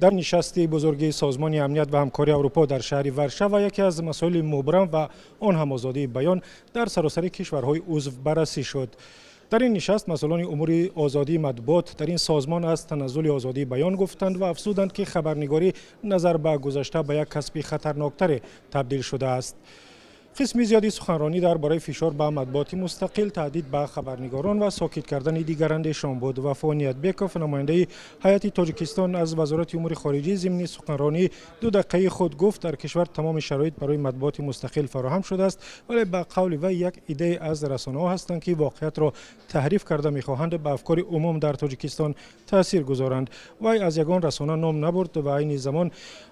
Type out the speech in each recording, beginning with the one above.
Дар нишасти бузурги Созмони Амният ва Ҳамкории Аврупо дар шаҳри Варшава яке аз масоили мубрам ва он ҳам озодии баён дар саросари кишварҳои узв баррасӣ шуд. Дар ин нишаст масъулони умури озодии матбуот дар ин созмон аз таназзули озодии баён гуфтанд ва афзуданд, ки хабарнигорӣ назар ба гузашта ба як касби хатарноктаре табдил шудааст. Қисми зиёди суханронӣ дар бораи фишор ба матбуоти мустақил, таҳдид ба хабарнигорон ва сокит кардани дигарандешон буд. Вафо Ниятбеков, намояндаи ҳайати Тоҷикистон аз Вазорати умури хориҷӣ, зимни суханронии 2 дақиқаи худ гуфт, дар кишвар тамоми шароит барои матбуоти мустақил фароҳам шудааст, вале ба қавли вай як иддае аз расонаҳо ҳастанд, ки воқеиятро таҳриф карда, мехоҳанд ба афкори умум дар Тоҷикистон таъсир гузоранд. Вай аз ягон расона ном набурд ва айни замон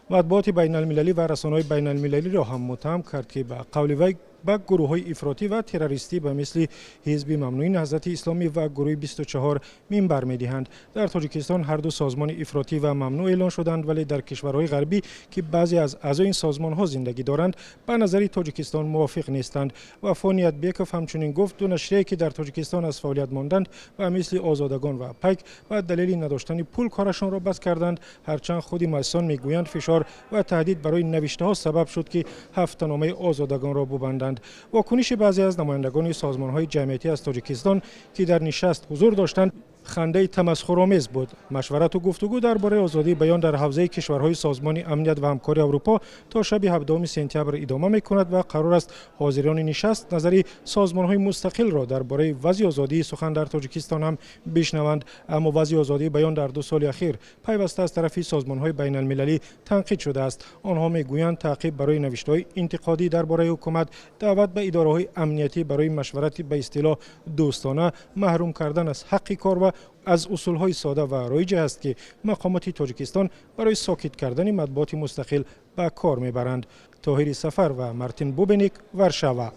матбуоти байналмилалӣ ва расонаҳои байналмилалиро ҳам муттаҳам кард, ки ба қавли вай ба гурӯҳҳои ифротӣ ва террористӣ ба мисли Ҳизби мамнӯи Наҳзати Исломӣ ва гурӯҳи 24 минбар медиҳанд. Дар Тоҷикистон ҳарду созмони ифротӣ ва мамнӯъ эълон шуданд, вале дар кишварҳои ғарбӣ, ки баъзе аз аъзои ин созмонҳо зиндагӣ доранд, ба назари Тоҷикистон мувофиқ нестанд. Вафо Ниятбеков ҳамчунин гуфт, ду нашрияе, ки дар Тоҷикистон аз фаъолият монданд ва мисли Озодагон ва Пайк, ба далели надоштани пул корашонро бас карданд, ҳарчанд худи муассисон мегӯянд, фишор ва таҳдид барои навиштаҳо сабаб шуд, ки ҳафтаномаи Озодагонро бубанданд. Вокуниши баъзе аз намояндагони созмонҳои ҷамъиятӣ аз Тоҷикистон, ки дар нишаст ҳузур доштанд, хандаи тамасхуромез буд. Машварату гуфтугӯ дар бораи озодии баён дар ҳавзаи кишварҳои Созмони Амният ва Ҳамкории Аврупо то шаби 17 сентябр идома мекунад ва қарор аст ҳозирони нишаст назари созмонҳои мустақилро дар бораи вазъи озодии сухан дар Тоҷикистон ҳам бишнаванд. Аммо вазъи озодии баён дар 2 соли ахир пайваста аз тарафи созмонҳои байналмилалӣ танқид шудааст. Онҳо мегӯянд, таъқиб барои навиштаҳои интиқодӣ дар бораи ҳукумат, даъват ба идораҳои амниятӣ барои машварати ба истилоҳ дӯстона, маҳрум кардан аз ҳаққи кор ва аз усулҳои сода ва роиҷе ҳаст, ки мақомоти Тоҷикистон барои сокит кардани матбуоти мустақил ба кор мебаранд. Тоҳири Сафар ва Мартин Бубеник, Варшава.